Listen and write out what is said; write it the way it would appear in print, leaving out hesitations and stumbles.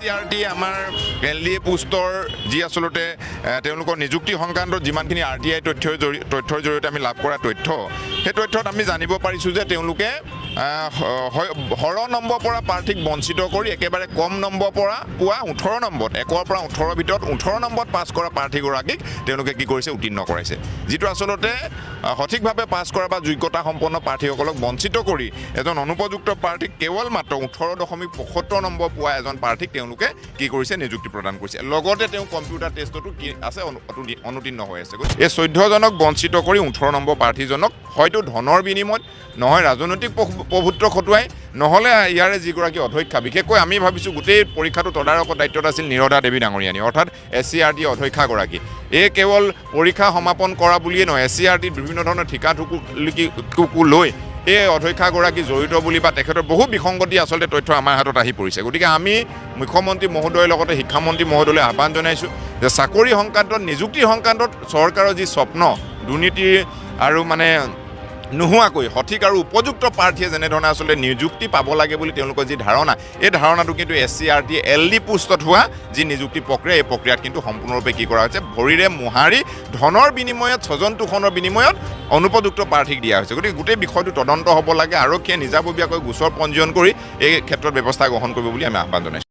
C R T আমাৰ L D A পোষ্টৰ যি আচলতে তেওঁলোকৰ নিযুক্তি সংক্ৰান্তত যিমানখিনি আৰটিআই তথ্যৰ জৰিয়তে আমি লাভ কৰা তথ্য, সেই তথ্যত আমি জানিব পাৰিছোঁ যে তেওঁলোকে সৰহ নম্বৰ পৰা প্ৰাৰ্থীক বঞ্চিত কৰি একেবাৰে কম নম্বৰ পৰা পোৱা 18 নম্বৰত, 1ৰ পৰা 18ৰ ভিতৰত 18 নম্বৰত পাছ কৰা প্ৰাৰ্থীগৰাকীক তেওঁলোকে কি কৰিছে, উত্তীৰ্ণ কৰাইছে, যিটো আচলতে সঠিকভাৱে পাছ কৰা বা যোগ্যতা সম্পন্ন প্ৰাৰ্থীসকলক বঞ্চিত কৰি এজন অনুপযুক্ত প্ৰাৰ্থীক কেৱল মাত্ৰ 18.75 নম্বৰ পোৱা এজন প্ৰাৰ্থীক তেওঁলোকে কি কৰিছে, নিযুক্তি প্ৰদান কৰিছে। লগতে তেওঁ কম্পিউটাৰ টেষ্টতো কি আছে, অনুত্তীৰ্ণ হৈ আছে। গতিকে এই 14জনক বঞ্চিত কৰি 18 নম্বৰ প্ৰাৰ্থীজনক হয়তো ধনৰ বিনিময়ত, নহয় ৰাজনৈতিক প্ৰভুত্ব খটুৱাই, নহ'লে ইয়াৰে যিগৰাকী অধ্যক্ষা, বিশেষকৈ আমি ভাবিছোঁ গোটেই পৰীক্ষাটো তদাৰকৰ দায়িত্বত আছিল নিৰদা দেৱী ডাঙৰীয়ানী, অৰ্থাৎ এছ চি আৰ টি অধ্যক্ষাগৰাকী। এই কেৱল পৰীক্ষা সমাপন কৰা বুলিয়ে নহয়, এছ চি আৰ টিত বিভিন্ন ধৰণৰ ঠিকা ঠুকুকো লৈ এই অধ্যক্ষাগৰাকী জড়িত বুলি বা তেখেতৰ বহু বিসংগতি আচলতে তথ্য আমাৰ হাতত আহি পৰিছে। গতিকে আমি মুখ্যমন্ত্ৰী মহোদয়ৰ লগতে শিক্ষামন্ত্ৰী মহোদয়লৈ আহ্বান জনাইছোঁ যে চাকৰি সংক্ৰান্তত, নিযুক্তি সংক্ৰান্তত চৰকাৰৰ যি স্বপ্ন, দুৰ্নীতিৰ আৰু মানে নোহোৱাকৈ সঠিক আৰু উপযুক্ত প্ৰাৰ্থীয়ে যেনেধৰণে আচলতে নিযুক্তি পাব লাগে বুলি তেওঁলোকৰ যি ধাৰণা, এই ধাৰণাটো কিন্তু S C R T L D পোষ্টত হোৱা যি নিযুক্তি প্ৰক্ৰিয়া, এই প্ৰক্ৰিয়াত কিন্তু সম্পূৰ্ণৰূপে কি কৰা হৈছে, ভৰিৰে মোহাৰি ধনৰ বিনিময়ত, স্বজন তোষণৰ বিনিময়ত অনুপযুক্ত প্ৰাৰ্থীক দিয়া হৈছে। গতিকে গোটেই বিষয়টো তদন্ত হ'ব লাগে, আৰক্ষীয়ে নিজাববীয়াকৈ গোচৰ পঞ্জীয়ন কৰি এই ক্ষেত্ৰত ব্যৱস্থা গ্ৰহণ কৰিব বুলি আমি আহ্বান জনাইছোঁ।